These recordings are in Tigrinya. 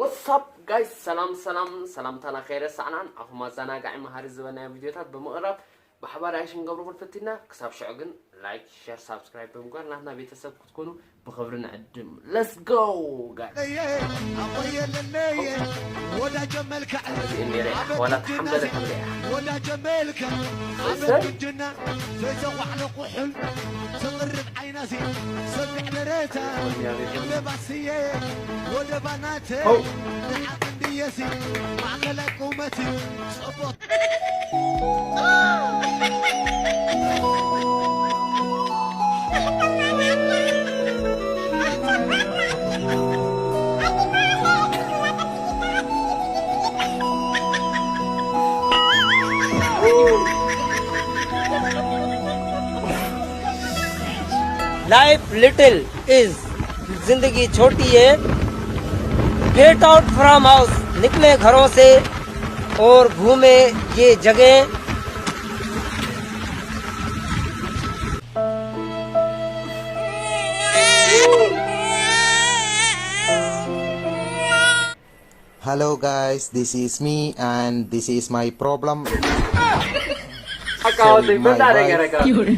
What's up guys? ሰላም ሰላም፣ ሰላምታና ከይረሳዕናን ኣኹም ኣዘናጋዒ መሃሪ ዝበናዮ ቪዲዮታት ብምቕራብ ብሓባር ኣሽን ገብረኹል ፈቲና። ክሳብ ሽዑ ግን ላይክ፣ ሸር፣ ሳብስክራይብ ብምግባር ናትና ቤተሰብ ክትኮኑ ብኽብሪ ንዕድም። Let's go guys። ለየ ኣቦየ ለለየ ወዳጀ መልክዕ እዚ እንዴ ኣበ ዋላ ግድና ተሓምበለ ሲ ተብለያ። ወዳጀ መልክዕ ኣበ እሰይ። ግድና ዘይተጓዕለ ኩሕል ትቕርብ ዓይናሲ ሰብዕ ደረታ ወዲያ ቤት። ዕምበባስየ ወደ ባናተ ሆው። ንዓት እንድየሲ ማእኸለ ቁመት ጽቡቕ life little is जिंदगी छोटी है। गेट आउट फ्रॉम हाउस, निकले घरों से और घूमे ये जगह। Hello guys, this is me and this is my problem. ኣቃወተይ Sorry, በዛ my ነገር wife. ኣቃወተይ።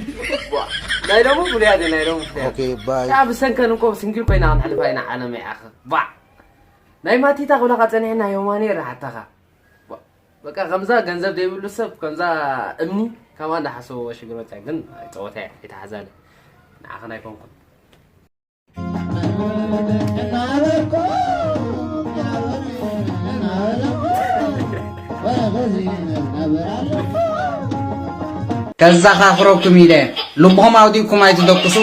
ዋ፣ ናይ ሎሙ ፍሉያት እዩ፣ ናይ ሎሙ ፍሉያት። Okay, bye. ያ ብሰንከን እኮ ስንግል ኮይና ክንሕልፋ ኢና ዓለም ይኣኸ። ባ ናይ ማቲታ ክብለኻ ጸኒሕና ዮማኔ ረሓታኻ። ባ በቃ ከምዛ ገንዘብ ዘይብሉ ሰብ ከምዛ እምኒ ከማ እንዳሓሰብዎ ሽግር ወጻኢ ግን ጸወታ እያ፣ ኣይተሓዛለ። ንዓኸን ኣይኮንኩን። ከዘኻኽረኩም ኢለ ልብኹም ኣውዲቕኩም ኣይትደቅሱ።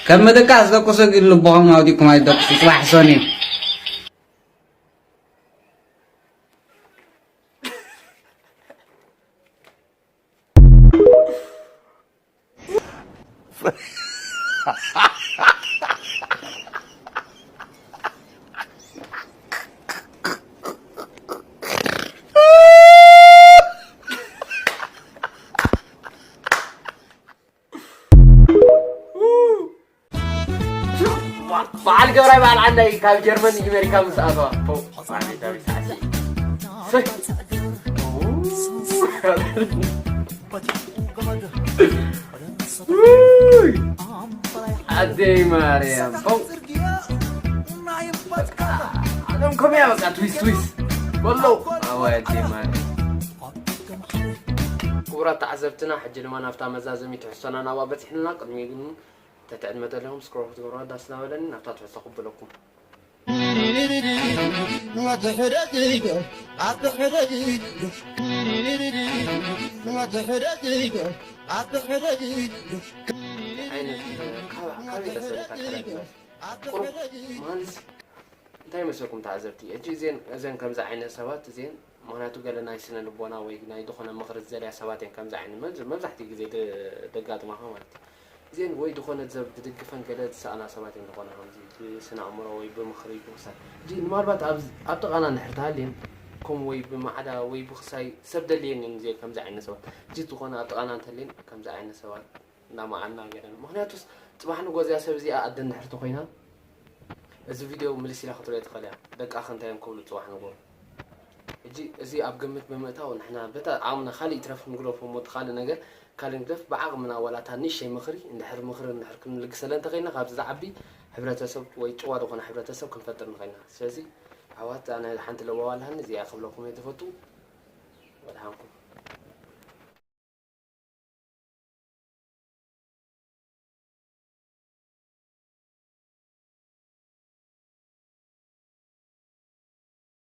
ከም ምድቃስ ደቅሱ፣ ግን ልብኹም ኣውዲቕኩም ኣይትደቅሱ። ጽባሕ ሰኑይ። በዓል ገብራይ በዓል ዓንዳይ ካብ ጀርመን ኣሜሪካ ምስ ኣተዋ። ፎ፣ በዓል ዳዊት ዓሲ። ሰይ። ውይ። ኣደይ ማርያም። ፎ። ዓለም ከመያ በቃ ትዊስ ትዊስ። በሎ። ኣዋይ ኣደይ ማርያም። ክቡራት ተዓዘብትና፣ ሕጂ ድማ ናብታ መዛዘሚ ትሕዝቶና ናብኣ በጺሕና። ቅድሚ ግን ተትዕድመ ዘለኹም ስክሮል ክትገብሩዋ ዳስ እናበለኒ ናብታ ትሕዝቶ ክብለኩም። ዓይነት ካብ ካበይ ተሰሪፋ ትረክበ? ቁሩብ ማለት እንታይ ይመስለኩም ተዓዘብቲ? ሕጂ እዘን እዘን ከምዚ ዓይነት ሰባት እዘን ምኽንያቱ ገለ ናይ ስነ ልቦና ወይ ናይ ዝኾነ ምኽሪ ዝደልያ ሰባት እየን ከምዚ ዓይነት መብዝ- መብዛሕትኡ ግዜ ደ- ደጋጥማኻ ማለት እዩ። እዚአን ወይ ዝኾነ ዘብ ድድግፈን ገለ ዝሰኣና ሰባት እየን ዝኾና ከምዚ ብስነ ኣእምሮ ወይ ብምኽሪ ብምሳል። ሕጂ ንማልባት ኣብ ኣብ ጥቓና እንድሕር ተሃልየን ከምኡ ወይ ብማዕዳ ወይ ብኽሳይ ሰብ ደልየን እየን እዚአን ከምዚ ዓይነት ሰባት። ሕጂ ዝኾነ ኣብ ጥቓና እንተልየን ከምዚ ዓይነት ሰባት እናመዓና ገለ ምኽንያቱስ ጽባሕ ንጎ እዚኣ ሰብ እዚኣ ኣደ እንድሕር ተኾይና እዚ ቪድዮ ምልስ ኢላ ክትሪኦ ትኽእል እያ። ደቃ ክንታይ እዮም ክብሉ ጽባሕ ንጎ። ሕጂ እዚ ኣብ ግምት ብምእታው ንሕና በታ ዓቕምና ካልእ ይትረፍ ንግደፎ እሞ እቲ ካልእ ነገር ካልእ ንግደፍ ብዓቕምና ዋላ እታ ንእሽተይ ምኽሪ እንድሕር ምኽሪ እንድሕር ክንልግሰለን እንተኸይና ካብዚ ዝዓቢ ሕብረተሰብ ወይ ጭዋ ዝኾነ ሕብረተሰብ ክንፈጥር ንኽእልና። ስለዚ ኣሕዋት ኣነ ሓንቲ ለዋዋ ኣለሃኒ እዚኣ ክብለኩም እየ ዝፈቱ።